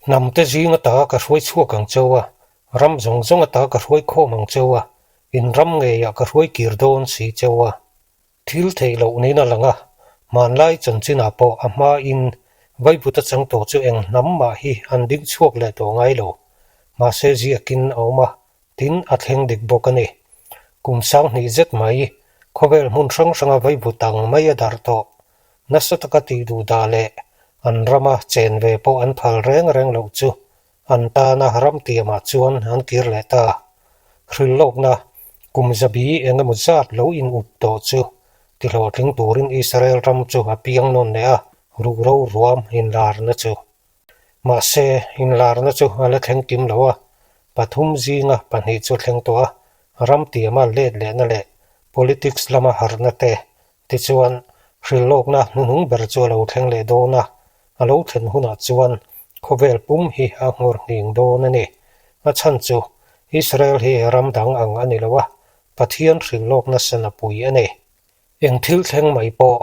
Hnamte zing ata ka hruai chhuak ang cheu a, ram zawng zawng ata ka hruai khawm ang cheu a, in ram ngeiah ka hruai kir dawn si cheu a. Thil theih loh niin a lang a, hmanlai chanchinah pawh a hmain Vaibuta chang tawh chu eng hnam mah hi an ding chhuak leh tawh ngai lo. Mahse ziakin a awm a, tin a thleng dik bawk a ni. Kum sanghnih zet mai, khawvel hmun hrang hranga Vaibut ang mai a darh tawh. Nasa taka tih duh dah leh an rama chen ve pawh an phal reng reng loh chu An tana ram tiamah chuan an kir leh ta. Hrilhlawkna kum zabi eng emaw zat lo in up tawh chu tihlawhtling turin Israel ram chu a piang nawn leh a, ruhro ruam inlarna chu. Mahse, inlarna chu a la thleng kim lo a, pathum zinga pahnih chu a thleng tawh a, ram tiama let lehna leh politics lama harhna te Tichuan, hrilhlawkna hnuhnung ber chu a lo thleng leh dawn a, a lo thlen hunah chuan khawvel pum hi a nghawr nghing dawn a ni. A chhan chu Israel hi ram dang ang a ni lo a, Pathian hrilhlawkna san a pui a ni. Eng thil thleng mai pawh,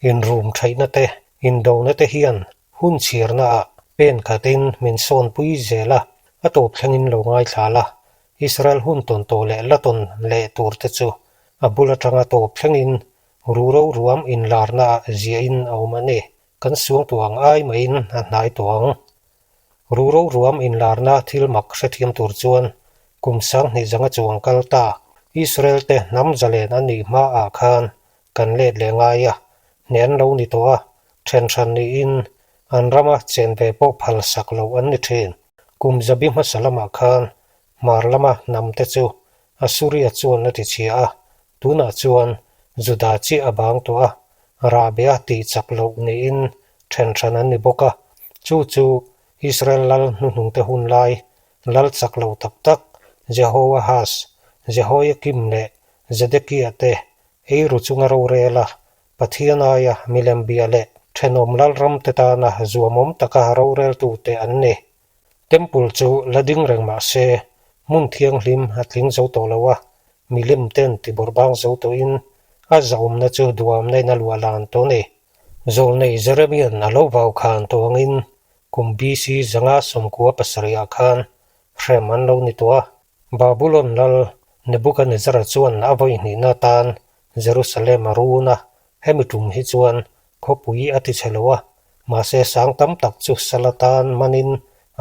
inrum thaihna te, indona te hian hun chhiarnaah pen khatin min sawnpui zel a, a tawp thlengin lo ngaithla la, Israel hun tawn tawh leh la tawn leh tur te chu A bul atanga tawp thlengin ruhro ruam inlarnaah ziahin a awm a ni. Kan suang tuang ai maiin a hnai tuang. Ruhro ruam inlarna thil mak hrethiam tur chuan kum sanghnih zanga chuang kal ta Israel te hnam zalen an nih hmaah khan kan let leh ngai a, hne an lo ni tawh a, then hran niin an rama chen ve pawh phal sak loh an ni thin. Kum zabi hmasa lamah khan hmar lama hnam te chu Asuria chuan a ti chhia a, tunah chuan Juda chiah a bang tawh a, rahbeh a tih chak loh niin then hran an ni bawk a, chu chu Israel lal hnuhnungte hun lai lal chak lo tak tak Jehoahaz, Jehoiakim leh Zedekiah te eiru chunga rorel a, Pathian aia milem bia leh thenawm lalramte tana zuamawm taka roreltute an ni. Temple chu la ding reng mah se, hmun thianghlim a tling zo tawh lo a, milim ten tibawrhbang zo tawhin a zahawmna chu duamna in a luah lan tawh a ni. Zawlnei Jeremian a lo vau khan tawngin kum BC 597 ah khan hrem an lo ni tawh a, Babulon lal Nebuchadnezzar chuan a vawi hnihna atan Jerusalem a run a, Hemi tum hi chuan khawpui a ti chhe lo a, mahse sang tam tak chu sal atan manin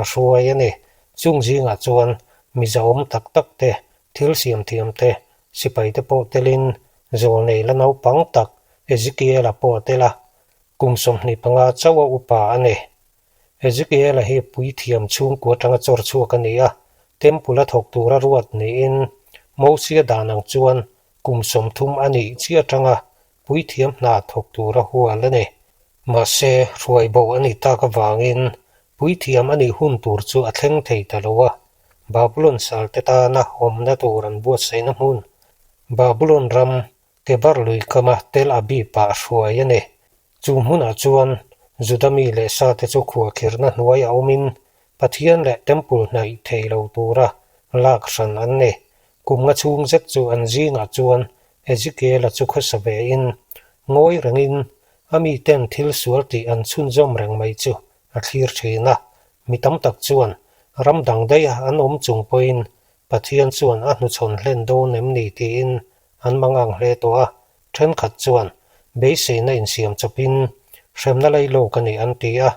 a hruai a ni. Chung zingah chuan mizaawm tak tak te, thil siam thiam te, sipai te pawh telin zawlnei la naupang tak Ezekiel-a pawh a tel a, kum 25 chauh a upa a ni. Ezekiel-a hi puithiam chhungkua atanga chawr chhuak a ni a, temple a thawk tura ruat niin Mosia dan ang chuan Kum 30 a nih chiah atanga puithiam hna thawk tura hual a ni. Mahse, hruai bo a nih tak avangin puithiam a nih hun tur chu a thleng thei ta lo a, Babulon salte tana awmna tur an buatsaihna hmun, Babulon ram Kebar lui kama Tel Abib-ah hruai a ni. Chu hmunah chuan Juda mi leh sate chu khuahkhirhna hnuaiah awmin Pathian leh Temple hnaih thei lo tura lak hran an ni. Kum nga chhung zet chu an zingah chuan Ezekiel-a chu khawsa vein ngawi rengin a miten thil sual tih an chhunzawm reng mai chu a thlir thin a. Mi tam tak chuan ram dang daiha an awm chung pawhin Pathian chuan a hnuchhawn hlen dawn em ni tiin an mangang hle tawh a. Thenkhat chuan beiseina insiam chawpin hremna lei lawk a ni an ti a,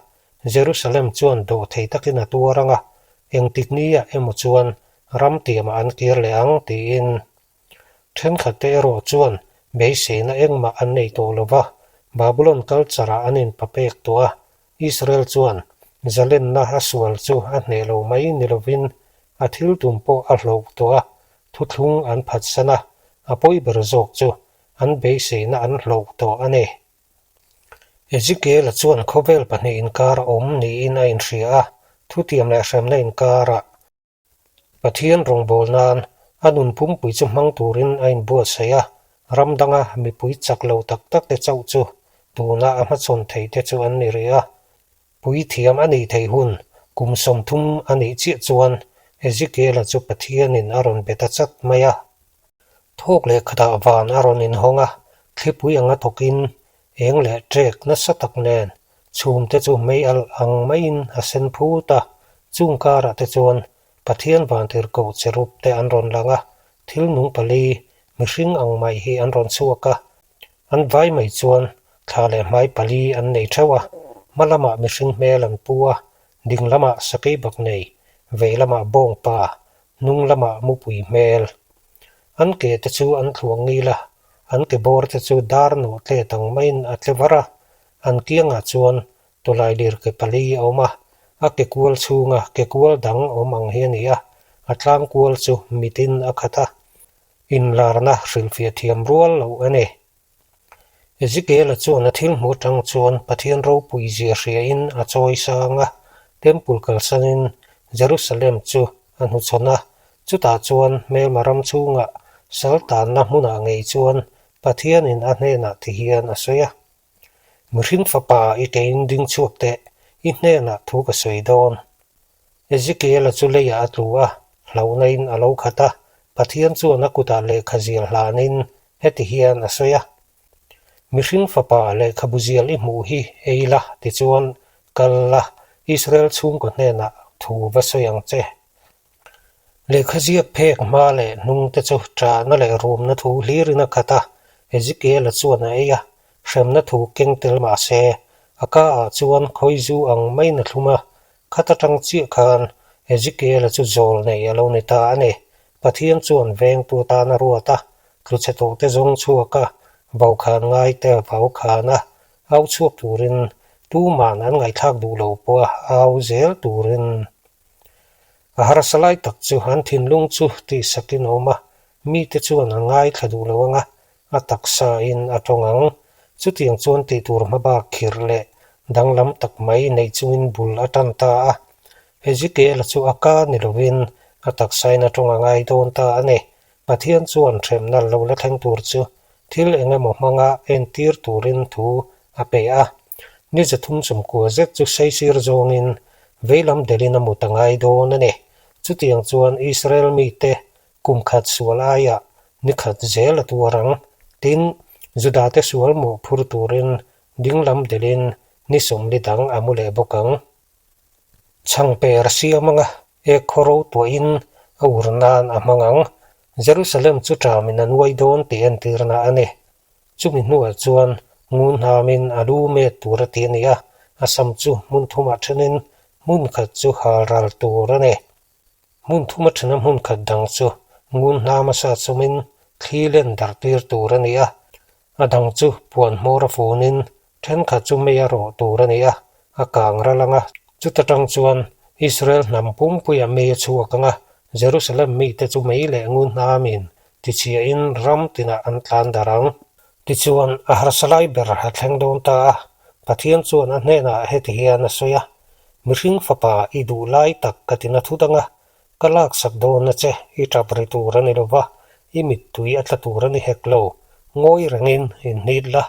Jerusalem chuan dawh thei takin a tuar ang a, engtik nia emaw chuan ram tiamah an kir leh ang tiin. Thenkhatte erawh chuan beiseina engmah an nei tawh lo va, Babulon culture ah an inpapek tawh a, Israel chuan zalenna a sual chu a hneh lo mai ni lovin a thil tum pawh a hlauh tawh a, thuthlung an phatsan a, a pawi ber zawk chu an beiseina an hlauh tawh a ni. Ezekiel-a chuan khawvel pahnih inkar a awm niin a inhria a, thutiam leh hremna inkarah Pathian rawngbâwl nan a nun pumpui chu hmang turin a inbuatsaih a, ram danga mipui chak lo tak tak te chauh chu tuna a hmachhawn thei te chu an ni rih a. Puithiam a nih theih hun kum 30 a nih chiah chuan Ezekiel-a chu Pathianin a rawn be ta chat mai a. Thawk leh khatah van a rawn inhawng a, thlipui anga thawkin eng leh ṭek nasa tak nen chhumte chu mei alh ang maiin a sen phut a. Chung karah te chuan Pathian vantirhkoh cherub te an rawn lang a, thil nung pali, mihring ang mai hi an rawn chhuak a. An vai mai chuan thla leh hmai pali an nei theuh a, hma lamah mihring hmel an pu a, ding lamah sakei bak nei, vei lamah bawng pa, hnung lamah mupui hmel. An ke te chu an thluang ngil a, an ke bawr te chu dar nawh tlet ang maiin a tle var a, an kiangah chuan Tawlailir ke pali a awm a, a ke kual chhunga ke kual dang awm ang hi a ni a, a tlang kual chu mitin a khat a, inlarna hrilhfiah thiam rual loh a ni. Ezekiel-a chuan a thil hmuh atang chuan Pathian ropui zia hriain a chawi sang a, Temple kalsanin Jerusalem chu a hnuchhawn a, chutah chuan hmelma ram chhungah sal tanna hmunah ngei chuan Pathianin a hnenah ti hian a sawi a. Mihring fapa i kein ding chhuak teh, i hnenah thu ka sawi dawn. Ezekiel-a chu leiah a tlu a, hlauhna-in a lo khat a, Pathian chuan a kutah lehkha zial hlanin heti hian a sawi a, Mihring fapa lehkhabu zial i hmuh hi ei la, tichuan kal la, Israel chhungkaw hnenah thu va sawi ang che. Lehkha ziak phek hma leh hnung te chu ṭahna leh rumna thu hlirin a khat a, Ezekiel-a chuan a ei a, hremna thu keng tel mah se, a ka ah chuan khawizu ang maiin a thlum a, khat aṭang chiah khan Ezekiel-a chu zawl nei a lo ni ta a ni. Pathian chuan vengtu atan a ruat a, tluchhe tawhte zawng chhuak a, vaukhan ngaite vaukhan a, au chhuak turin tuman an ngaihthlak duh lo pawh a au zel turin. A harsa lai tak chu an thinlung chu tihsakin a awm a, mite chuan an ngaithla duh lo ang a, a taksain a tawng ang. Chutiang chuan tihtur hmabak khirh leh danglam tak mai neih chungin bul a tan ta a. Ezekiel-a chu a ka ni lovin a taksain a tawng a ngai dawn ta a ni. Pathian chuan hremna lo la thleng tur chu thil eng emaw hmanga entir turin thu a pe a. Ni zathum chumkua zet chu saisir zawngin veilam delhin a mut a ngai dawn a ni. Chutiang chuan Israel mite kum khat sual aiah ni khat zel a tuar ang. Tin, Judate sual mawh phur turin dinglam delhin ni sawmli dang a mu leh bawk ang. Chhangper siam anga ek khaw ro tuahin a ur nan a hmang ang. Jerusalem chu ṭamin a nuai dawn tih entirna a ni. Chumi hnuah chuan ngun hnamin a lu met tur a ti a ni a, a sam chu hmun thumah ṭhenin hmun khat chu hal ral tur a ni. Hmun thuma ṭhena hmun khat dang chu ngun hnama sa chawmin thli len darh tir tur a ni a, a dang chu puan hmawr a funin ṭhenkhat chu mei a rawh tur a ni a, a kang ral ang a. Chuta ṭang chuan Israel hnam pumpuia mei a chhuak ang a, Jerusalem mite chu mei leh ngun hnamin tichhiahin ram tinah an tlan darh ang. Tichuan, a harsa lai ber a thleng dawn ta a, Pathian chuan a hnenah heti hian a sawi a, Mihring fapa i duh lai tak ka ti na thut ang a, ka laksak dawn a che, i tap ri tur a ni lo va, i mittui a tla tur a ni hek lo, ngawi rengin inhnit la,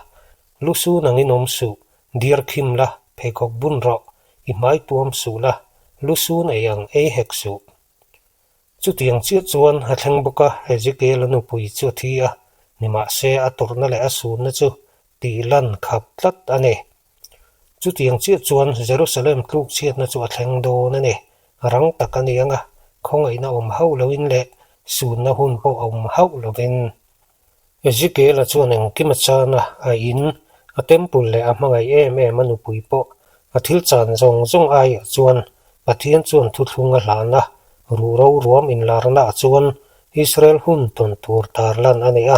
lu sun angin awm suh, diar khim la, pheikhawk bun rawh, i hmai tuam suh la, lu sun ei ang ei hek suh. Chutiang chiah chuan a thleng bawk a, Ezekiel-a nupui chu a thi a, nimahse a tawrhna leh a sunna chu tih lan khap tlat a ni. Chutiang chiah chuan Jerusalem tlukchhiatna chu a thleng dawn a ni. Rang tak a ni ang a, khawngaihna awm hauh loin leh sunna hun pawh a awm hauh lovin. Ezekiel-a chuan engkim a chan a, a in, a temple leh a hmangaih em em a nupui pawh a thil chan zawng zawng aiah chuan Pathian chuan thuthlung a hlan a, ruhro ruam inlarna ah chuan Israel hun tawn tur tarlan a ni a,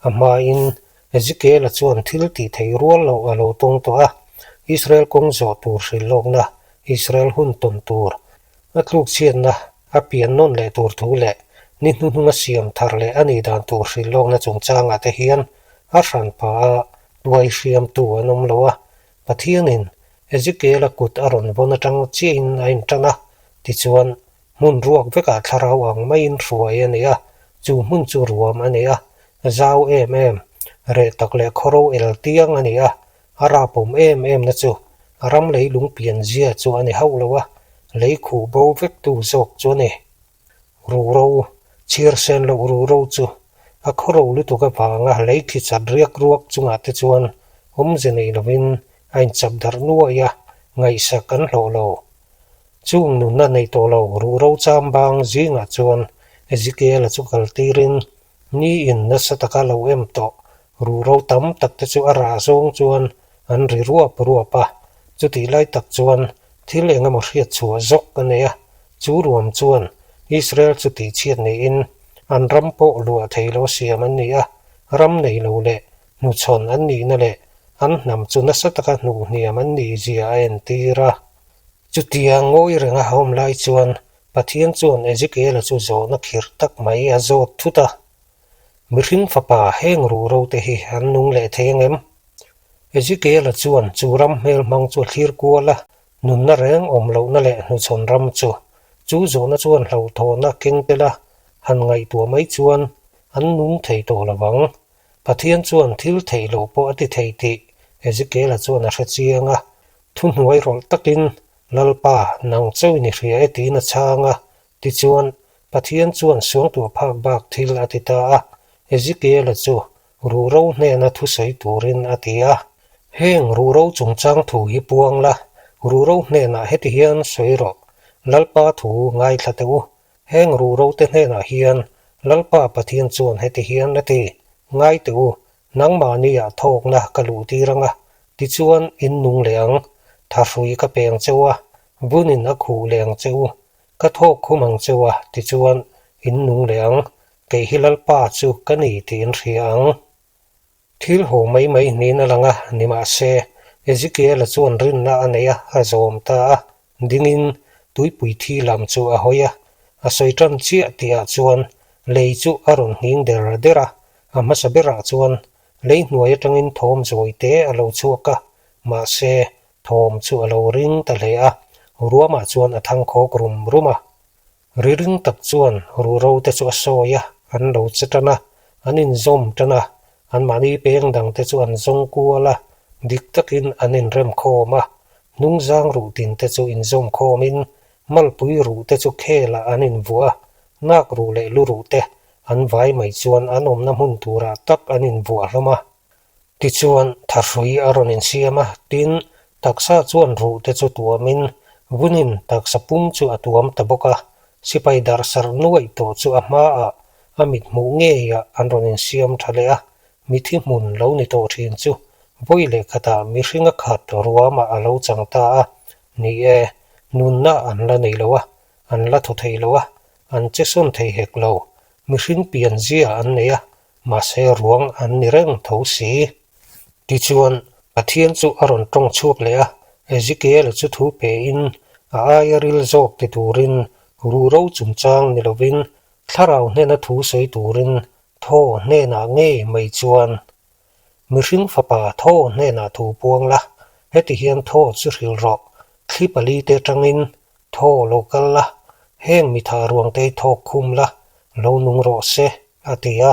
a hmain Ezekiel-a chuan thil tih theih rual loh a lo tawng tawh a, Israel kawng zawh tur hrilh lawkna, Israel hun tawn tur a tlukchhiatna a pian nawn leh tur thu leh ni hnuhnunga siam thar leh a nih dan tur hrilh lawkna chungchangah te hian a hran pah a tuai hriamtu an awm lo a, Pathianin Ezekiel-a kut a rawn vawn atang chiahin a intan a, tichuan hmun ruak vekah thlarau ang maiin hruai a ni a, chu hmun chu ruam a ni a, zau em em, reh tak leh khawro el tiang a ni a, A rapawm em em na chu a ram leilung pian zia chu a ni hauh lo a, lei khuh bo vek tu zawk chu a ni. Ruhro, chhiar sen loh ruhro chu a khawro lutuk avanga lei khi chat riak ruak chungah te chuan awmze nei lovin a inchap darh nuai a, ngaihsak an hlawh lo. Chung nunna nei tawh lo ruhro chambang zingah chuan Ezekiela chu kaltirin Niin nasa taka lo em tawh ruhro tam tak te chu a rah zawng chuan an ri ruap ruap a, chutih lai tak chuan thil eng emaw hriat chhuah zawk a nei a, chu ruam chuan Israel chu tihchhiat niin an ram pawh luah thei lo siam an ni a, ram nei lo leh hnuchhawn an nihna leh an hnam chu nasa taka hnuhhniam an nih zia a entir a. Chutia ngawi renga awm lai chuan Pathian chuan Ezekiela chu zawhna khirh tak mai a zawt thut a, Mihring fapa heng ruhro te hi an nung leh thei ang em? Ezekiela chuan chu ram hmel hmang chu a thlir kual a, nunna reng awm lohna leh hnuchhawn ram chu. Chu zawhna chuan hlauhthawhna keng tel a han ngaihtuah mai chuan an nung thei tawh lo vang. Pathian chuan thil theih loh pawh a ti thei tih Ezekiela chuan a hre chiang a, thuhnuai rawlh takin Lalpa, nang chauhin i hria e tiin a chhang a. Tichuan, Pathian chuan suangtuah phak bak thil a ti ta a, Ezekiela chu ruhro hnena thusawi turin a ti a. Heng ruhro chungchang thu hi puang la, ruhro hnenah heti hian sawi rawh, Lalpa thu ngaithla teh u. Heng ruhro te hnenah hian Lalpa Pathian chuan heti hian a ti, Ngai teh u, Nangmahniah thawkna ka luh tir ang a, tichuan in nung leh ang. Thahrui ka peng cheu a, bunin a khuh leh ang che u. Ka thawk khum ang cheu a, tichuan in nung leh ang. Kei hi Lalpa chu ka ni tih in hria ang. Thil ho mai mai hnin a lang a, nimahse, Ezekiela chuan rinna a nei a, a zawm ta a. Dingin tuipui thi lam chu a hawi a, a sawi tan chiah tihah chuan lei chu a rawn nghing der der a, a hmasa berah chuan lei hnuai atangin thawm zawi te a lo chhuak a, mahse thawm chu a lo ring ta hle a, ruamah chuan a thang khawk rum rum a. Ri ring tak chuan ruhro te chu a sawi a, an lo che tan a, an inzawm tan a, anmahni peng dang te chu an zawng kual a, dik takin an inrem khawm a, hnungzang ruh tin te chu inzawm khawmin malpui ruh te chu khelah an invuah a, nak ruh leh lu ruh te an vai mai chuan an awmna hmun turah tak an invuah hlawm a. Tichuan, thahrui a rawn insiam a, tin, taksa chuan ruh te chu tuamin, vunin taksa pum chu a tuam ta bawk a. Sipai darhsarh nuaih tawh chu a hmaah a mithmuh ngeiah an rawn insiam tha leh a, mithi hmun lo ni tawh thin chu vawi leh khatah mihringa khat ruamah a lo chang ta a. Ni e, nunna an la nei lo a, an la thaw thei lo a, an che sawn thei hek lo. Mihring pianzia an nei a, Mahse ruang an ni reng tho si. Tichuan, Pathian chu a rawn tawng chhuak leh a, Ezekiel chu thu pein a aia ril zawk ti turin ruhro chungchang ni lovin thlarau hnena thu sawi turin thaw hnenah ngei mai chuan, Mihring fapa thaw hnenah thu puang la, heti hian thaw chu hrilh rawh, thli pali te atangin Thaw lo kal la, heng mitha ruangte thawk khum la, lo nung rawh se, a ti a.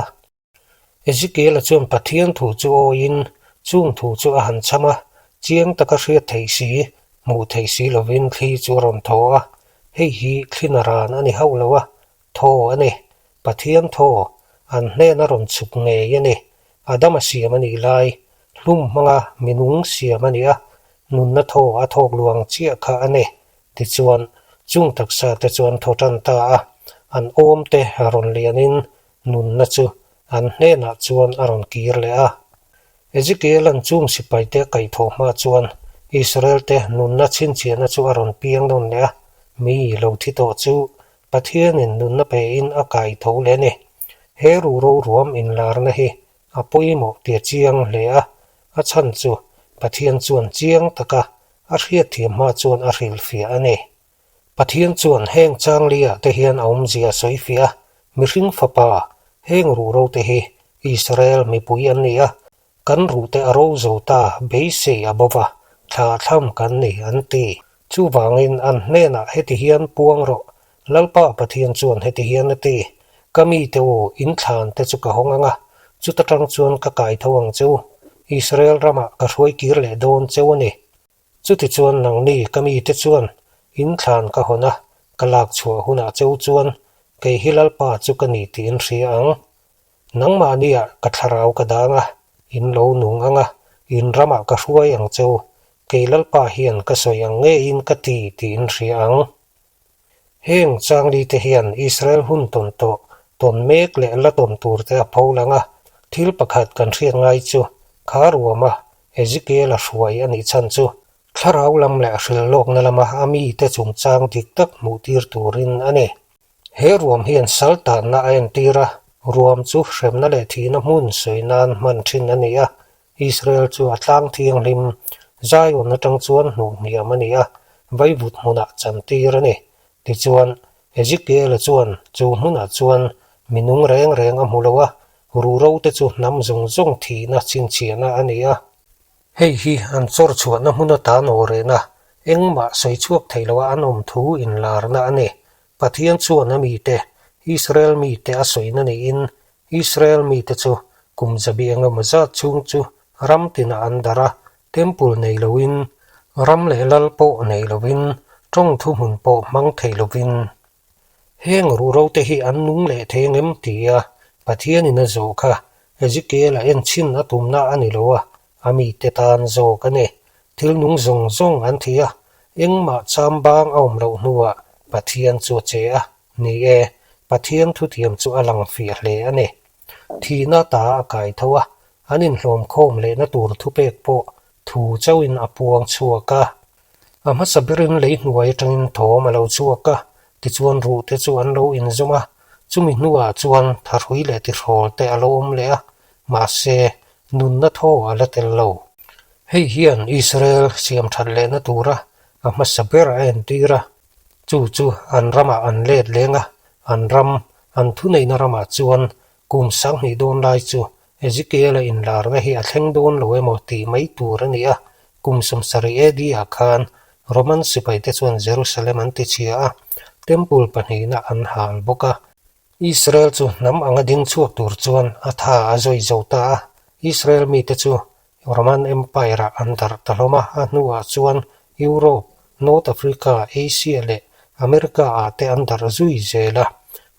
Ezekiel-a chuan Pathian thu chu awiin chung thu chu a han chham a, chiang taka hriat theih si, hmuh theih si lovin thli chu a rawn thaw a. Hei hi thlina ran a ni hauh lo a, thaw a ni. Pathian thaw, an hnena rawn chhuk ngei a ni. Adama siam a nih lai, hlum hmanga minung siam a ni a, nunna thaw a thawk luang chiah kha a ni. Tichuan, chung taksa te chu an thaw tan ta a, an awm te a rawn lianin nunna chu an hnenah chuan a rawn kir leh a. Ezekiela'n chung sipaite a kaihthawh hma chuan Israelte nunna chhinchhiahna chu a rawn piang nawn leh a, mi lo thi tawh chu Pathianin nunna pein a kaitho leh a ni. He ruhro ruam inlarna hi a pawimawh tia chiang hle a, a chhan chu Pathian chuan chiang taka a hriatthiam hma chuan a hrilhfiah a ni. Pathian chuan heng changli-ah te hian a awmzia a sawifiah a, mihring fapa, heng ruhro te hi Israel mipui an ni a, kan ruhte a ro zo ta, beisei a bo va, thlahthlam kan ni an ti. Chuvangin an hnenah heti hian puang rawh, Lalpa Pathian chuan heti hian a ti, Ka mite u, in thlan te chu ka hawng ang a, chuta tang chuan ka kai tho ang che u, Israel ramah ka hruai kir leh dawn cheu a ni. Chutichuan nangni ka mite chuan in thlan ka hawn a, ka lak chhuah hunah cheu chuan kei hi Lalpa chu ka ni tih in hria ang. Nangmahniah ka thlarau ka dang a, in lo nung ang a, in ramah ka hruai ang cheu, kei Lalpa hian ka sawi ang ngeiin ka ti tih in hria ang. Heng changlite hian Israel hun tawn tawh, tawn mek leh la tawn turte a pho lang a. Thil pakhat kan hriat ngai chu kha ruama Ezekiel-a hruai a nih chhan chu thlarau lam leh hrilhlawkna lama a mite chungchang dik tak hmuhtir turin a ni. He ruam hian sal tanna a entir a, ruam chu hremna leh thihna hmun sawi nan hman thin a ni a. Israel chu a tlang thianghlim Zion atang chuan hnuh hniam a ni a, vaivut hmunah chantir a ni. Tichuan, Ezekiel-a chuan chu hmunah chuan mi nung reng reng a hmu lo a, ruhro te chu hnam zawng zawng thihna chhinchhiahna a ni a. Hei hi an chawr chhuahna hmun atan aw rehna, engmah sawi chhuak thei loa an awm thu inlarna a ni. Pathian chuan a mite, Israel mite a sawina niin, Israel mite chu kum zabi engemaw zat chhung chu ram tinah an darh a, temple nei loin, ram leh lal pawh nei loin, tawng thuhmun pawh hmang thei loin. Heng ruhro te hi an nung leh thei ngem tia Pathianin a zawh kha Ezekiel-a en chhin a tumna a ni lo a, a mite tan zawk a ni. Thil nung zawng zawng an thi a, engmah chambang a awm loh hnuah Pathian chu a che a, ni e, Pathian thutiam chu a lang fiah hle a ni. Thihna ta a kai tho a, an inhlawm khawm lehna tur thupek pawh thu chauhin a puang chhuak a. A hmasa berin lei hnuai atangin thawm a lo chhuak a, tichuan ruhte chu an lo inzawm a, chumi hnuah chuan thahrui leh tihrawl te a lo awm leh a, mahse, nunna thaw a la tel lo. Hei hian Israel siam that lehna tura a hmasa ber a entir a, chu chu an ramah an let leng a, an ram, an thuneihna ramah chuan kum 2000 dawn lai chu Ezekiel-a inlarna hi a thleng dawn lo emaw tih mai tur a ni a, kum 70 AD ah khan Roman sipaite chuan Jerusalem an tichhia a, Temple pahnihna an hal bawk a. Israel chu hnam anga ding chhuak tur chuan a tha a zawi zo ta a, Israel mite chu Roman Empire-ah an darh ta hlawm a, a hnuah chuan Europe, North Africa, Asia leh America-ah te an darh zui zel a,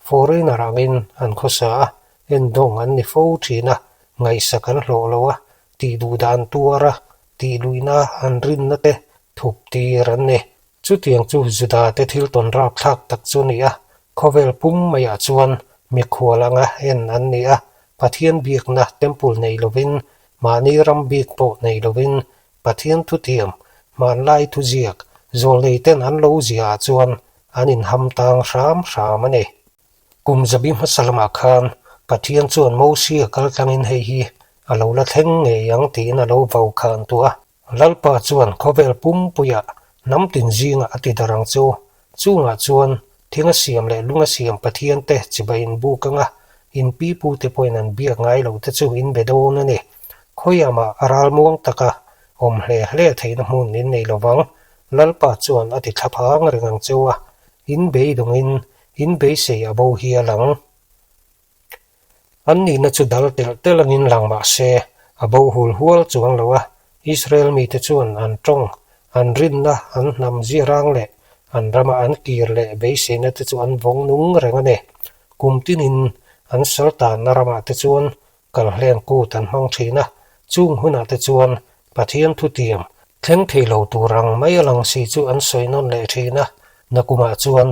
foreigner angin an khawsa a, Endawng an ni fo thin a, ngaihsak an hlawh lo a, tih duh dan tuar a, tih luihna an rinna te thup tir an ni. Chutiang chu Juda te thil tawn rapthlak tak chu a ni a, khawvel pum maiah chuan mikhual anga en an ni a, Pathian biakna temple nei lovin, mahni ram bik pawh nei lovin, Pathian thutiam, hmanlai thuziak, zawlnei ten an lo ziahah chuan an inham tang hram hram a ni. Kum zabi hmasa lamah khan Pathian chuan Mosia kal tlangin hei hi a lo la thleng ngei ang tiin a lo vau khan tuah a. Lalpa chuan khawvel pumpuiah hnam tin zingah a ti darh ang chu. Chungah chuan thinga siam leh lunga siam Pathian te chibai in buk anga in pipute pawhin an biak ngai loh te chu in be dawn a ni. Khawiamah a ralmuang taka awm hle hle theihna hmun in nei lovang. Lalpa chuan a ti thlaphang reng ang cheu a, in beidawngin In beisei a bo hi a lang. An nihna chu dal telh telh angin lang mah se, a bo hul hual chuang lo a. Israel mite chuan an tawng, an rinna, an hnam ziarang leh an rama an kir leh beiseina te chu an vawng nung reng a ni. Kum tinin an sal tanna ramah te chuan Kalhlen kut an hmang thin a, chung hunah te chuan Pathian thutiam thleng thei lo tur ang mai a lang si chu an sawi nawn leh thin a, nakumah chuan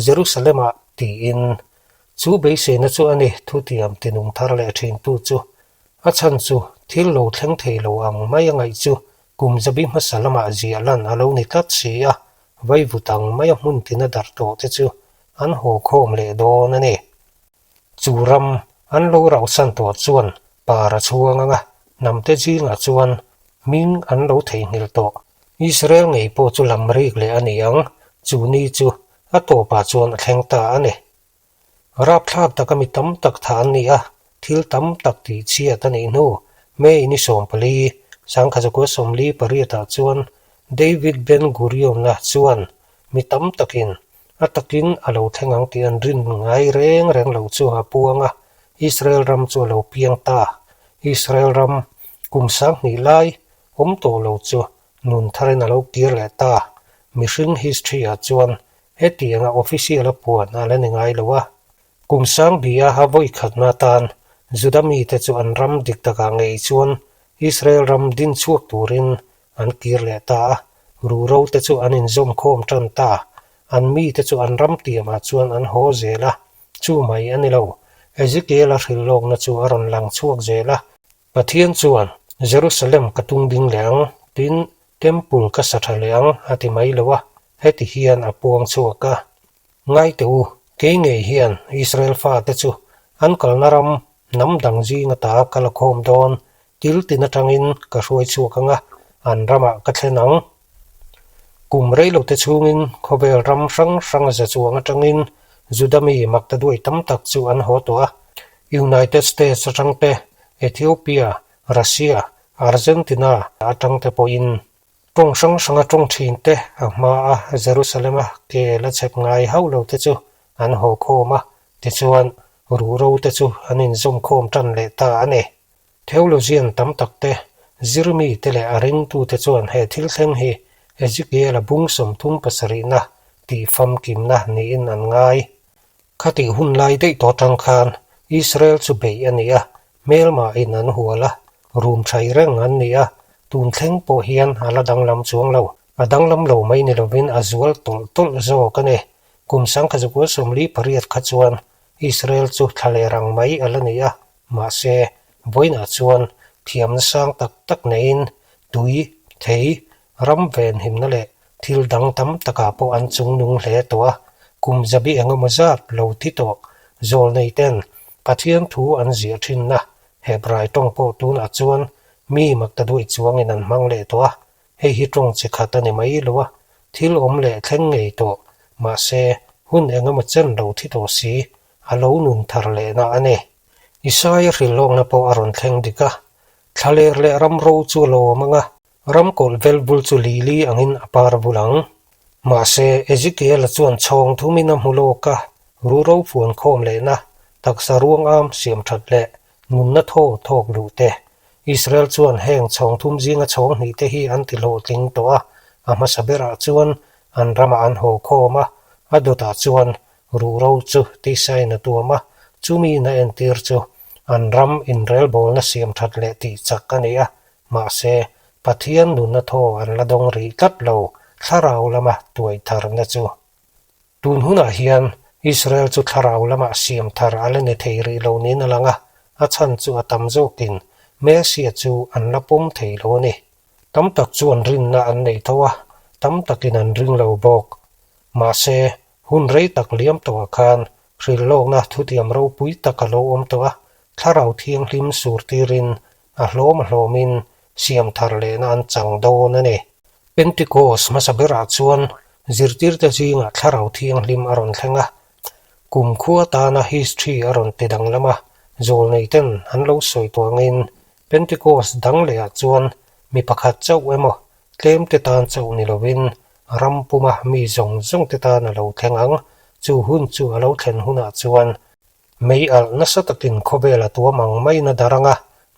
Jerusalem-ah tiin chu beiseina chu a ni thutiam tinung thar leh thintu chu. A chhan chu thil lo thleng thei lo ang mai a ngaih chu kum zabi hmasa lamah ziah lan a lo ni tlat si a, vaivut ang mai a hmun tina darh tawh te chu an haw khawm leh dawn a ni. Chu ram an lo rauhsan tawh chuan par a chhuang ang a, hnamte zingah chuan hming an lo theihnghilh tawh. Israel ngei pawh chu lam rik leh a ni ang, chu ni chu a tawpah chuan a thleng ta a ni. Rapthlak taka mi tam tak tha an ni a, thil tam tak tih chhiat a nih hnu May ni 14, 1948 chuan David Ben-Gurion-a chuan mi tam takin A takin a lo thleng ang tih an rin ngai reng reng loh chu a puang a, Israel ram chu a lo piang ta. Israel ram kum 2000 lai awm tawh lo chu nun tharin a lo kir leh ta. Mihring history ah chuan hetianga official a puan a la ni ngai lo a. Kum sang bia a vawi khatna atan Juda mite chu an ram dik takah ngei chuan Israel ram din chhuak turin An kir leh ta a, ruhro te chu an inzawm khawm tan ta. An mite chu an ram tiamah chuan an haw zel a, chu mai a ni lo. Ezekiela hrilhlawkna chu a rawn lang chhuak zel a. Pathian chuan, Jerusalem ka tung ding leh ang, tin, Temple ka sa tha leh ang, a ti mai lo a, heti hian a puang chhuak a. Ngai teh u, kei ngei hian Israel fate chu an kalna ram hnam dang zing ata ka la khawm dawn, kil tin atangin ka hruai chhuak ang a, an ramah ka thlen ang. Kum reilote chhungin khawvel ram hrang hrang za chuang atangin Juda mi makta duai tam tak chu an haw tawh a, United States atang te, Ethiopia, Russia, Argentina atang te pawhin. Tawng hrang hranga tawng thin te a hma a Jerusalem-a ke la chhep ngai hauh lo te chu an haw khawm a, tichuan ruhro te chu an inzawm khawm tan leh ta a ni. Theologian tam tak te, zirmi te leh a ringtu te chuan he thil thleng hi Ezekiel-a bung 37na tih famkimna niin an ngai. Khatih hun lai daih tawh atang khan Israel chu beih a ni a, hmelmahin an hual a, rum thai reng an ni a, tun thleng pawh hian a la danglam chuang lo. A danglam lo mai ni lovin a zual tawlh tawlh zawk a ni. Kum 1948 kha chuan Israel chu thla leh rang mai a la ni a, mahse, vawiinah chuan thiamna sang tak tak neiin tui, thei, Ram venhimna leh thil dang tam takah pawh an chungnung hle tawh a, kum zabi eng emaw zat lo thi tawh zawlnei ten Pathian thu an ziah thinna Hebrai tawng pawh tunah chuan mi makta duai chuangin an hmang leh tawh a, hei hi tawng chi khat a ni mai lo a, thil awm leh thleng ngei tawh mahse hun eng emaw chen lo thi tawh si a lo nun thar lehna a ni. Isaia hrilhlawkna pawh a rawn thleng dik a, thlaler leh ramro chu a lawm ang a, Ram kawlh vel bul chu lili angin a par bul ang. Mahse, Ezekiel-a chuan chhawng thumin a hmu lawk a, ruhro fuan khawm lehna, taksa ruangam siam that leh nunna thaw thawk luh te. Israel chuan heng chhawng thum zinga chhawng hnih te hi an ti hlawhtling tawh a, a hmasa berah chuan an ramah an haw khawm a, a dawtah chuan ruhro chu tisain a tuam a, chumi na entir chu an ram inrelbawlna siam that leh tih chak a ni a, Mahse, Pathian nunna thaw an la dawng rih tlat lo, thlarau lama tuai tharna chu. Tun hunah hian Israel chu thlarau lama siam thar a la ni thei rih lo niin a lang a, a chhan chu a tam zawkin Messia chu an la pawm thei lo a ni. Tam tak chuan rinna an nei tho a, tam takin an ring lo bawk. Mahse, hun rei tak liam tawhah khan hrilhlawkna thutiam ropui tak a lo awm tawh a, thlarau thianghlim sur tirin A hlawm a hlawmin siam thar lehna an chang dawn a ni. Pentikos hmasa berah chuan zirtirte zingah Thlarau Thianghlim a rawn thleng a, kumkhua tana history a rawn ti danglam a, zawlneiten an lo sawi tawh angin Pentikos dang lehah chuan mi pakhat chauh emaw tlemte tan chauh ni lovin ram puma mi zawng zawngte tan a lo thleng ang. Chu hun chu a lo thlen hunah chuan Mei alh nasa takin khawvel a tuam ang maiin a dar ang a,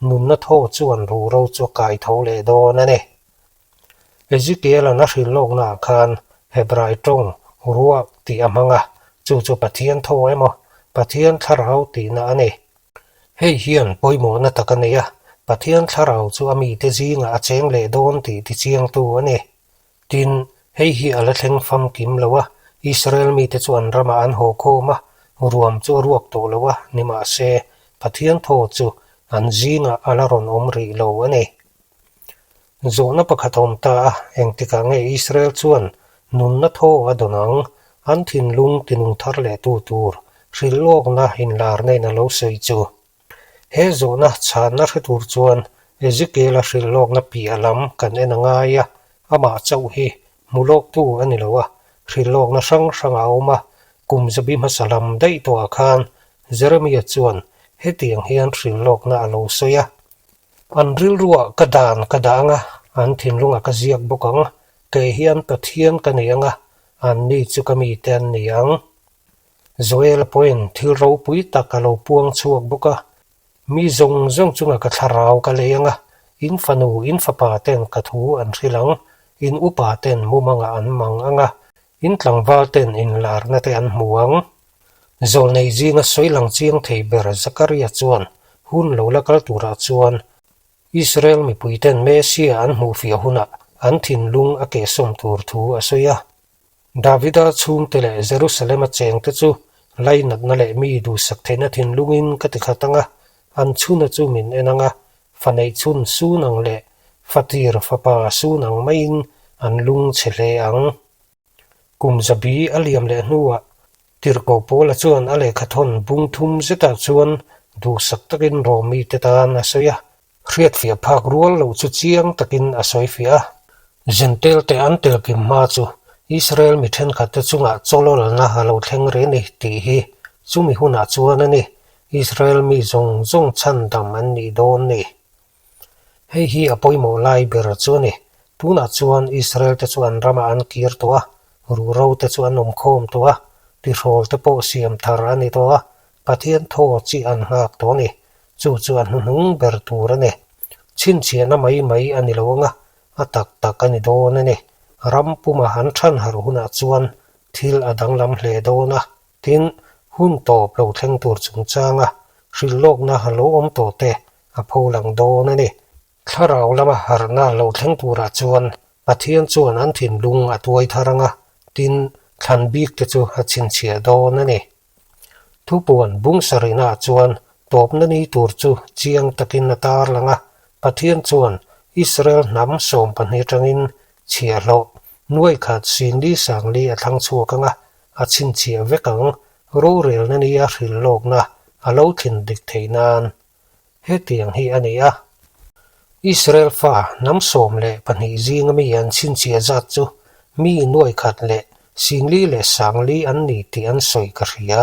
nunna thaw chuan ruhro chu a kai tho leh dawn a ni. Ezekiel-a'n a hrilhlawknaah khan Hebrai tawng ruak tih a hmang a, chu chu Pathian thaw emaw, Pathian thlarau tihna a ni. Hei hian pawimawhna tak a nei a, Pathian thlarau chu a mite zingah a cheng leh dawn tih tichiangtu a ni. Tin, hei hi a la thleng famkim lo a, Israel mite chu an ramah an haw khawm a, ruam chu a ruak tawh lo a, nimahse, Pathian thaw chu an zingah a la rawn awm rih lo a ni. Zawhna pakhat a awm ta a, engtikah nge Israel chuan nunna thaw a dawn ang? An thinlung tinung thar leh tu tur hrilhlawkna inlarna in a lo sawi chu. He zawhna chhanna hre tur chuan Ezekiel-a hrilhlawkna piah lam kan en a ngai a, amah chauh hi hmulawktu a ni lo a, hrilhlawkna hrang hrang a awm a, kum zabi hmasa lam daih tawhah khan Jeremia chuan hetiang hian hrilhlawkna a lo sawi a, An rilruah ka dan ka dah ang a, an thinlungah ka ziak bawk ang, kei hian Pathian ka ni ang a, anni chu ka mite an ni ang. Joel-a pawhin thil ropui tak a lo puang chhuak bawk a, Mi zawng zawng chunga ka thlarau ka lei ang a, in fanu, in fapa ten ka thu an hrilh ang, in upa ten mumangah an mang ang a, in tlangval ten inlarna te an hmu ang. Zawlnei zinga sawi lang chiang thei ber Zakaria chuan hun lo la kal turah chuan Israel mipui ten Messia an hmuhfiah hunah an thinlung a kehsawm tur thu a sawi a. Davida chhungte leh Jerusalema chengte chu lainatna leh mi duhsak theihna thinlungin ka ti khat ang a, an chhuna chu min en ang a, fa neih chhun sun ang leh fatir fapa sun ang maiin an lung chhe hle ang. Kum zabi a liam leh hnuah Tirhkoh Paula chuan a lehkhathawn bung thum zetah chuan duhsak takin Rawmite tan a sawi a, Hriatfiah phak rual loh chu chiang takin a sawifiah a. Zentelte an telkim hma chu Israel mi thenkhatte chungah chawlawlna a lo thleng rih a ni tih hi chumi hunah chuan a ni, Israel mi zawng zawng chhandam an nih dawn ni. Hei hi a pawimawh lai ber chu a ni. Tunah chuan Israel te chu an ramah an kir tawh a, ruhro te chu an awmkhawm tawh a, tihrawl te pawh siam thar a ni tawh a, Pathian thaw chi an nghak tawh a ni. Chu chu a hnuhnung ber tur a ni. Chhinchhiahna mai mai a ni lo anga, a tak tak a ni dawn a ni. Ram puma an than harh hunah chuan thil a danglam hle dawn a, tin, hun tawp lo thleng tur chungchanga hrilhlawkna a lo awm tawh te a pho lang dawn a ni. Thlarau lama harhna lo thleng turah chuan Pathian chuan an thinlung a tuai thar anga, tin, thlan bik te chu a chhinchhiah dawn a ni. Thupuan bung sarihnaah chuan tawpna ni tur chu chiang takin a tar lang a, Pathian chuan Israel hnam 12 atangin chhiahhlawh nuai khat singli sangli a thlang chhuak ang a, a chhinchhiah vek ang, rorelna nia hrilhlawkna a lo thlin dik theih nan. Hetiang hi a ni a. Israel fa hnam 12 zinga mi an chhinchhiah zat chu mi nuai khat leh singli leh sangli an ni tih an sawi ka hria.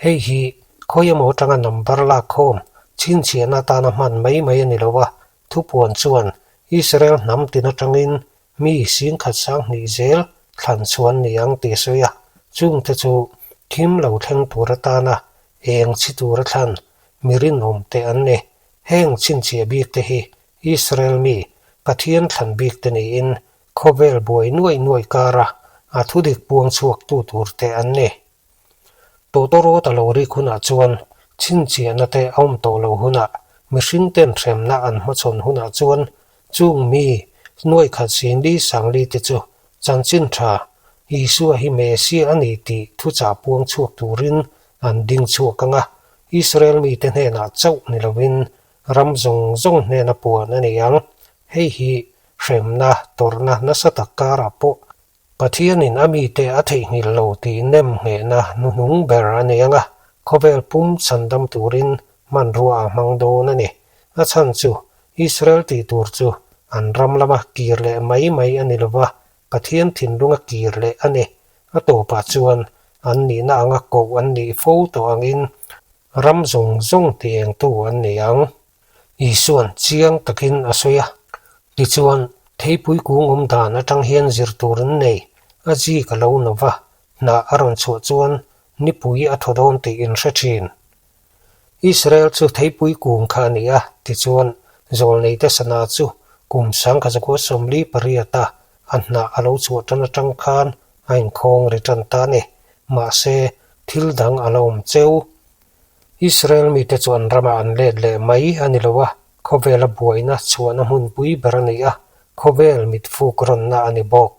Hei hi khawi emaw atanga number lak khawm chhinchhiahna atana hman mai mai a ni lo a, thupuan chuan Israel hnam tin atangin mi singkhat 2000 zel thlan chhuan ni ang tih a sawi a, chungte chu thim lo thleng tur atana eng chhi tura thlan mi rinawm te an ni. Heng chhinchhiah bik te hi Israel mi Pathian thlan bik te niin khawvel buai nuaih nuaih kara a thudik puang chhuak tu tur te an ni. Tawtawrawt a lo rik hunah chuan chhinchhiahna te a awm tawh lo hunah mihring ten hremna an hmachhawn hunah chuan chung mi nuaih khat singli sangli te chu chanchin tha Isua hi Messiah a ni tih thuchah puang chhuak turin an ding chhuak ang a, Israel mite hnenah chauh ni lovin ram zawng zawng hnena puan a ni ang. Hei hi hremna tawrhna nasa tak karah pawh Pathianin a mite a theihnghilh lo tih nem nghehna hnuhnung ber a nei ang a, khawvel pum chhandam turin hmanrua a hmang dawn a ni. A chhan chu Israel tih tur chu an ram lama kir leh mai mai a ni lova, Pathian thinlunga kir leh a ni. A tawpah chuan an nihna anga koh an nih fo tawh angin ram zawng zawng ti engtu an ni ang. Isua'n chiang takin a sawi a. Tichuan, theipui kung awm dan atang hian zir tur an nei. A zik a lo no va, hnah a rawn chhuah chuan nipui a thaw dawn tih in hre thin. Israel chu theipui kung kha a ni a, tichuan, zawlneite sana chu kum 1948 a a hnah a lo chhuah tan atang khan a inkhawng ri tan ta a ni. Mahse, thil dang a la awm cheu. Israel mite chu an ramah an let leh mai a ni lo a, khawvela buaina chhuahna hmunpui ber a ni a, khawvel mitfuk rawnna a ni bawk.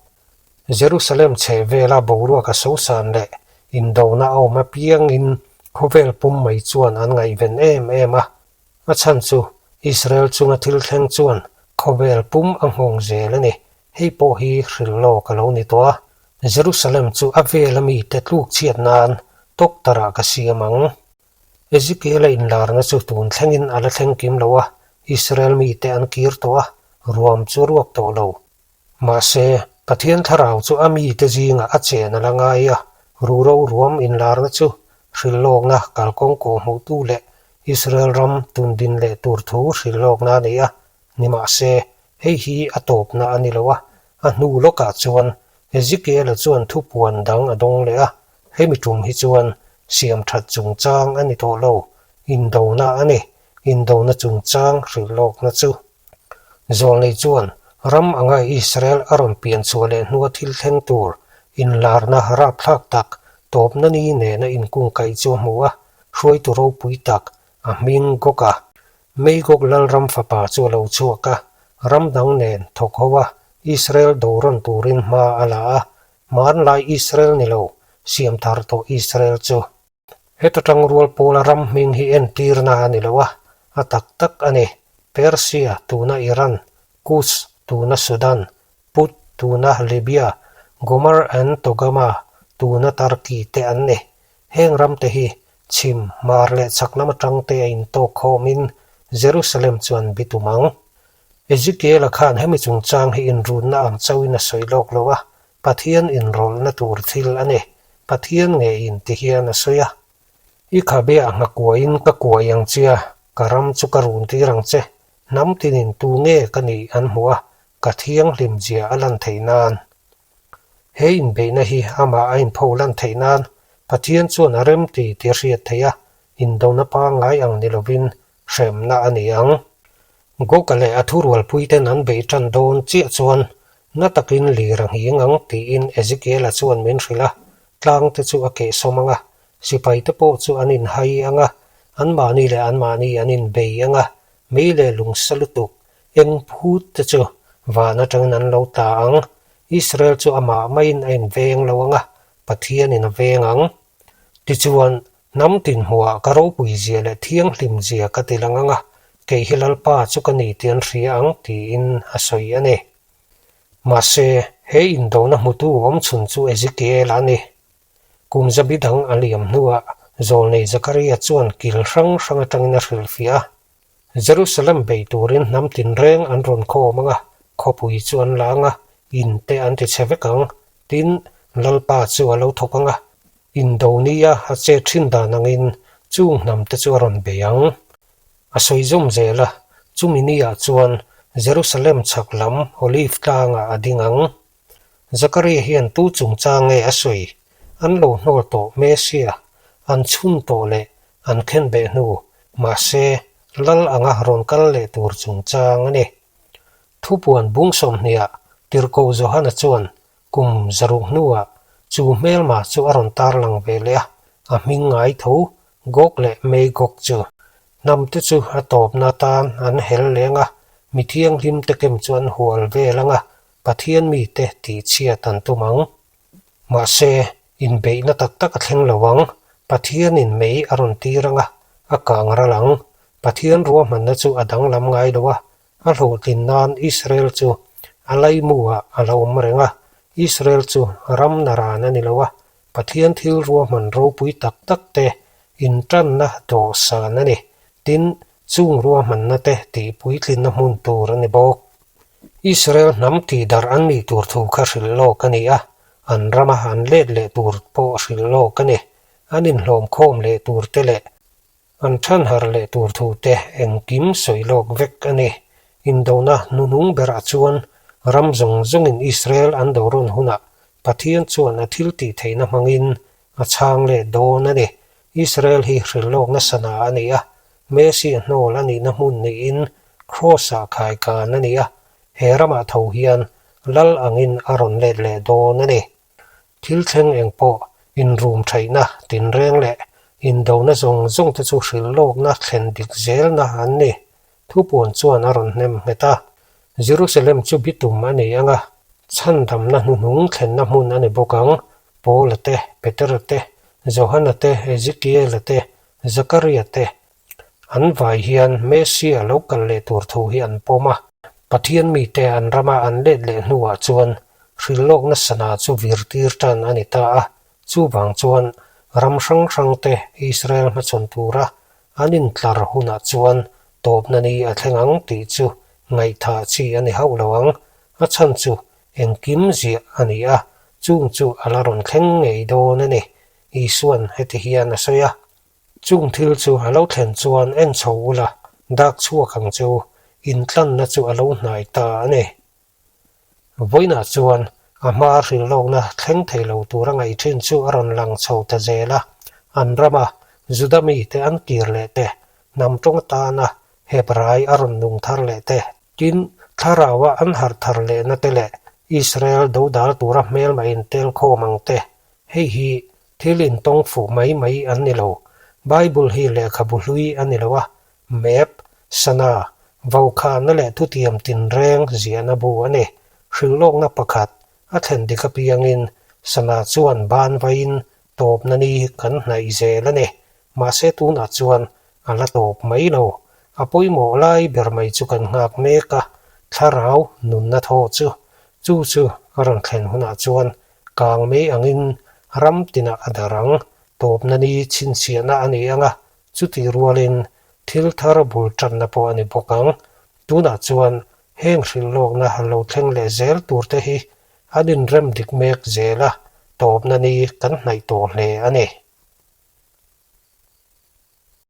Jerusalem chhehvela boruak a sosan leh indona a awm apiangin khawvel pum mai chuan an ngaihven em em a, a chhan chu Israel chunga thil thleng chuan khawvel pum a nghawng zel a ni. Hei pawh hi hrilhlawk a lo ni tawh a, Jerusalem chu a vela mite tluk chhiat nan tawktarah ka siam ang. Ezekiel-a inlarna chu tun thlengin a la thleng kim lo a, Israel mite an kir tawh a, ruam chu a ruak tawh lo. Mahse, Pathian thlarau chu a mite zingah a chen a la ngai a, ruhro ruam inlarna chu hrilhlawkna kalkawng kawhhmuhtu leh Israel ram tundin leh tur thu hrilhlawkna a ni a, nimahse, Hei hi a tawpna a ni lo a, a hnu lawkah chuan Ezekiel-a chuan thupuan dang a dawng leh a, hemi tum hi chuan siam that chungchang a ni tawh lo, indona a ni, indona chungchang hrilh lawkna chu. Zawlnei chuan ram anga Israel a rawn pian chhuah leh hnua thil thleng tur inlarna rapthlak tak tawpna ni nena inkungkaih chu a hmu a, hruaitu ropui tak a hming Goga Magog Lalram fapa chu a lo chhuak a, ram dang nen thawk ho a, Israel do rawn turin hma a la a. Hmanlai Israel ni lo, siam thar tawh Israel chu. Heta tangrual pawla ram hming hi entirna a ni lo a, a tak tak a ni. Persia, tuna Iran, Kush, tuna Sudan, Put, tuna Libya, Gomer and Togama, tuna Turkey te an ni. Heng ramte hi chhim, hmar leh chhak lam atang te a intawk khawmin Jerusalem chuan bitum ang. Ezekiel-a khan hemi chungchang hi inrunna ang chauhin a sawi lawk lo a, Pathian inrawlhna tur thil a ni. Pathian nge in ti hian a sawi a. I khabe ah nghakuaiin ka kuai ang che a, ka ram chu ka run tir ang che. Hnam tinin tu nge ka nih an hmuh a, ka thianghlim zia a lan theih nan. He inbeihna hi amah a inpho lan theih nan Pathian chuan a remti tih a hriat theih a, indona pangngai ang ni lovin hremna a ni ang. Goka leh a thurualpuiten an beih tan dawn chiah chuan na takin lir a nghing ang tiin Ezekiela chuan min hrilh a, tlangte chu a kehsawm ang a, sipaite pawh chu an inhai ang a, anmahni leh anmahni an inbei ang a, mei leh lungsa lutuk eng phut te chu van atangin an lo tla ang. Israel chu amah maiin a inveng lo ang a, Pathianin a veng ang. Tichuan, Hnam tin hmuhah ka ropui zia leh thianghlim zia ka ti lang ang a, kei hi Lalpa chu ka ni tih an hria ang, tiin a sawi a ni. Mahse, he indona hmutu awmchhun chu Ezekiel a ni. Kum zabi dang a liam hnuah Zawlnei Zakaria chuan kil hrang hrang atangin a hrilhfiah a. Jerusalem bei turin hnam tinreng an rawn khawm ang a, khawpui chu an la ang a, in te an ti chhe vek ang. Tin, Lalpa chu a lo thawk ang a, Indonia a che thin dan angin chung hnam te chu a rawn bei ang. A sawi zawm zel a, chumi niah chuan Jerusalem chhak lam Olive tlangah a ding ang. Zakaria hian tu chungchang nge a sawi? An lo hnawl tawh Mesia, an chhun tawh leh an khenbeh hnu, mahse, lal anga rawn kal leh tur chungchang a ni. Thupuan bung sawmhniah Tirhkoh Johana chuan kum zaruk hnuah chu hmelma chu a rawn tarlang ve leh a, a hming ngai tho Gog leh Magog chu. Hnamte chu a tawpna atan an hel leng a, mi thianghlimte kem chu an hual vel ang a, Pathian mite tihchhiat an tum ang. Mahse, inbeihna tak tak a thleng lo ang. Pathianin mei a rawn tir ang a, a kang ral ang. Pathian ruahmanna chu a danglam ngai lo a, a hlawhtlin nan Israel chu a laimuah a la awm reng a. Israel chu ram naran a ni lo a, Pathian thil ruahman ropui tak tak te intanna dawhsan a ni. Tin, chung ruahmanna te tihpuitlinna hmun tur a ni bawk. Israel hnam tihdarh an nih tur thu kha hrilh lawk a ni a, an rama an let leh tur pawh hrilh lawk a ni. An inhlawm khawm leh tur te leh an thanhar leh tur thu te engkim sawi lawk vek a ni. Indona hnuhnung berah chuan ram zawng zawngin Israel an do rawn hunah Pathian chuan a thil tih theihna hmangin a chhang leh dawn a ni. Israel hi hrilh lawkna sana a ni a, Messi a hnawl a nihna hmun niin Kraws-ah khaikan a ni a, he ramah tho hian lal angin a rawn let leh dawn a ni. Thil thleng eng pawh inrum theihna tinreng leh indona zawng zawng te chu hrilh lawkna thlen dik zelna an ni. Thupuan chuan a rawn hnem nghet a, Jerusalem chu bitum a ni ang a, chhandamna hnuhnung thlenna hmun a ni bawk ang, Paula te, Petera te, Johana te, Ezekiela te, Zakaria te, an vai hian Messia lo kal leh tur thu hi an pawm a. Pathian mite an rama an let leh hnuah chuan hrilhlawkna sana chu virtir tan a ni ta a, chuvang chuan ram hrang hrangte Israel hmachhawn tura an intlar hunah chuan tawpna ni a thleng ang tih chu ngaihthah chi a ni hauh lo ang, a chhan chu engkim ziah a ni a, chung chu a la rawn thleng ngei dawn a ni. Isuan heti hian a sawi a, Chung thil chu a lo thlen chuan en chho ula, dak chhuak ang che u, intlanna chu a lo hnai ta a ni. Vawiinah chuan a hma hrilhlawkna thleng thei lo tura ngaih thin chu a rawn lang chho ta zel a, an rama Juda mite an kir leh te, hnam tawng atana Hebrai a rawn nung thar leh te, tin, thlaraua an harh thar lehna te leh Israel dodal tura hmelma intel khawm ang te, Hei hi thil intawng fuh mai mai an ni lo. Bible hi lehkhabu hlui a ni lo a, map, sana, vaukhahna leh thutiam tinreng ziahna bu a ni. Hrilhlawkna pakhat a thlen dik apiangin Sana chuan ban vaiin tawpna ni kan hnaih zel a ni. Mahse tunah chuan a la tawp mai lo. A pawimawh lai ber mai chu kan nghak mek a, thlarau nunna thaw chu. Chu chu a rawn thlen hunah chuan kang mai angin ram tinah a darh ang. Tawpna ni chhinchhiahna a ni ang a, chutih rualin thil thar bul tanna pawh a ni bawk ang. Tunah chuan heng hrilhlawkna lo thleng leh zel turte hi an inrem dik mek zel a, tawpna ni kan hnaih tawh hle a ni.